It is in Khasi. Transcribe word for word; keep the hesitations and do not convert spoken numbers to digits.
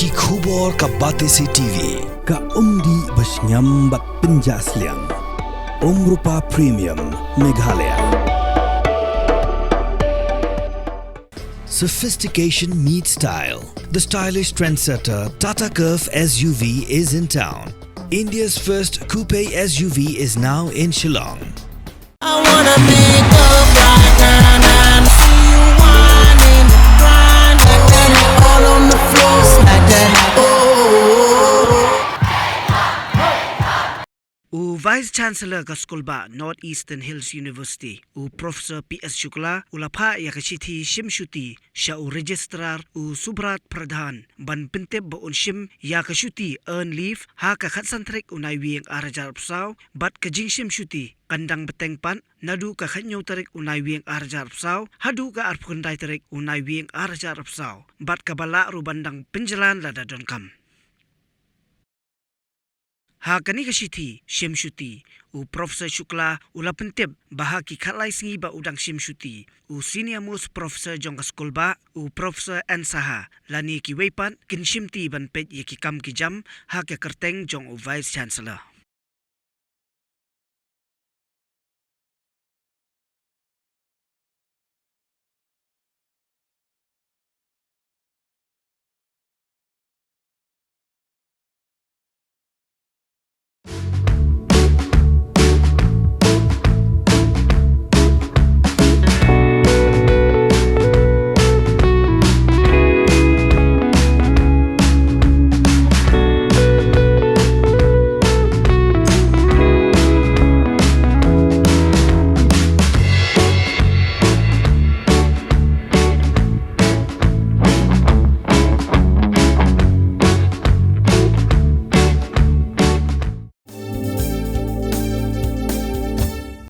Ki khubor ka Batesi T V, ka umdih ba shngiam bad pynjah sliang. Umrupa Premium, Meghalaya. Sophistication meets style. The stylish trendsetter Tata Curvv S U V is in town. India's first coupe S U V is now in Shillong. I wanna make up right now, now. See you whining, grinding, all on the floor, slide that. Oh. U Vice Chancellor ka skulbah North Eastern Hills University, u Professor P S Shukla, u la phah ïa ka shithi shim shuti sha u Registrar, u Subrat Pradhan, ban pyntip ba un shim ïa ka shuti earned leave ha ka khatsan tarik u Naiwieng ar hajar arphew saw, bad ka jingshim shuti kan dang bteng pat naduh ka khathynñiew tarik u Naiwieng ar hajar arphew saw haduh ka arphew khyndai tarik u Naiwieng ar hajar arphew saw, bad kaba lah ruh ban dang pynjlan lada donkam. Ha kane ka shithi shim shuti, u Professor Shukla u la pyntip ba ha ki khatlai sngi ba u dang shim shuti, u senior most professor jong ka skulbah, u Professor N Saha, lane kiwei pat, kin shimti ban peit ïa ki kam ki jam ha ka kyrteng jong u Vice Chancellor.